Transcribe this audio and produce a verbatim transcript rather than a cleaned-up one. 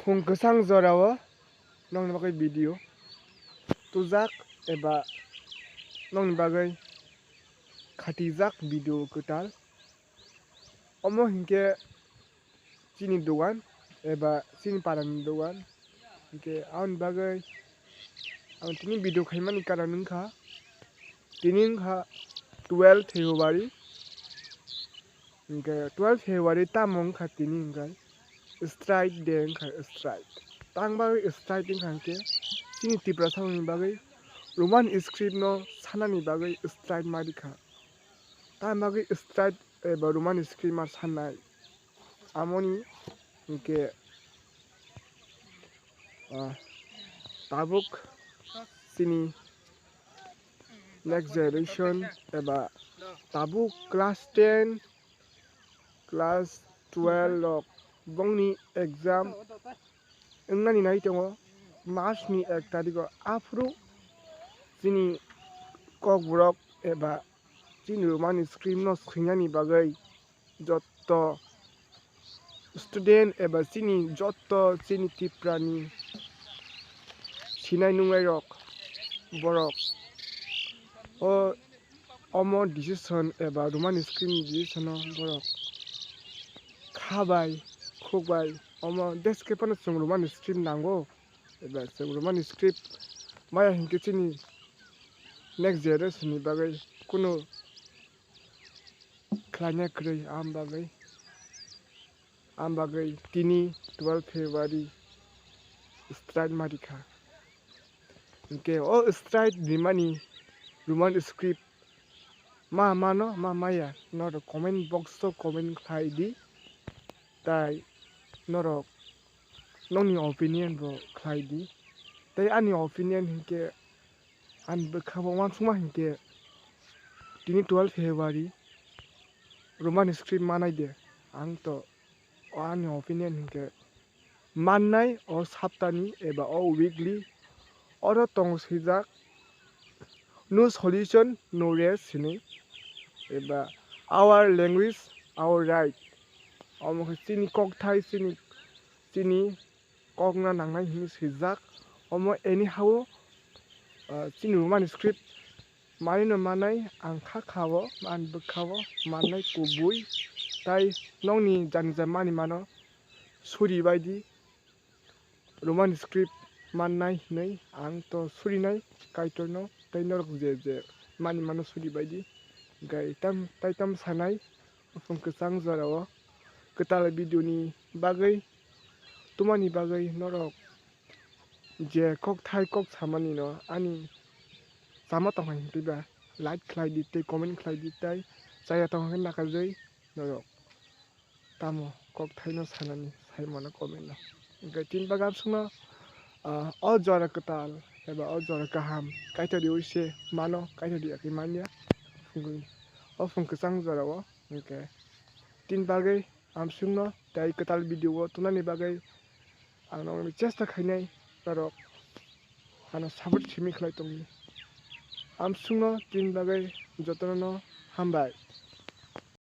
Phung kwchang jorao nokni bagwi video tubujak eba nokni bagwi khatijak video kwtal. Omo hinkhe chini dogan eba chini parani dogan. Hinkhe aboni bagwi ang tini video khaimani karon wngkha, tini wngkha twelve February. Hinkhe twelve February tamo wngkha tini hinkhe strike day wngkha, strike. Tang bagwi strike wngkha hinkhe chini Tiprasarokni bagwi Roman script no sanani bagwi strike ma rikha. Tang bagwi strike eba Roman script ma sanai. Amoni hinkhe, ah, tabuk chini next generation eba tabuk class ten, class twelve rok bongni exam wngnani nai tongo March ni ek tarikh o. Aphuru chini kokborok eba chini Roman script no swinani bagwi jotto student eba chini jotto chini Tiprani sinai nungnai rok borok o omo decision eba Roman script ni decision no borok kha bai khuk bai omo deske phano chwng Roman script nango eba chwng Roman script maya hinkhe chini next generation ni bagwi kunu khlaina kwrwi. Am bagwi, am bagwi tini twelve February strike ma rikha. Hinkhe o strike rimani Roman script ma mano ma maya norok comment box o comment khlai di, tai norok nokni opinion bo khlai di. Tai ani opinion hinkhe ani bwkha bo uansukma hinkhe tini twelve February Roman script manai de. Ang to o ani opinion hinkhe mannai o saptani eba o weekly oro tongo swijak no solution no rest hinwi eba our language our right. Omo khe chini kokthai chini chini kokna nangnai hinwi swijak. Omo anyhow, ah, chini Roman script manwino manai ang kha khao, ang bwkhao mannai kubui. Tai nokni jani ja mani mano suri bai di Roman script mannai hinwi ang to surinai Kaitorno, tai norok je je mani mano suri bai di. Gai tam, tai tam sanai. Ophung kwchang jorao kwtal video ni bagwi tumani bagwi norok je kokthai kok samani no ani chama tongkha hinwi ba like khlai di tei comment khlai di tai chaya tongkha khe nakarjai norok tamo kokthai no sanani sai mano comment no. Hinkhe tini bagwi amsukno, ah, o jora kwtal eba o jora kaham Kaitor riwi se mano, Kaitor riya khe manya. Ophung kwchang jorao hinkhe tini bagwi amsukno tei kwtal video o tongnani bagwi ang nokni chesta khainai norok ano support simi khlai tongdi. Amsukno tini bagwi jotono hambai.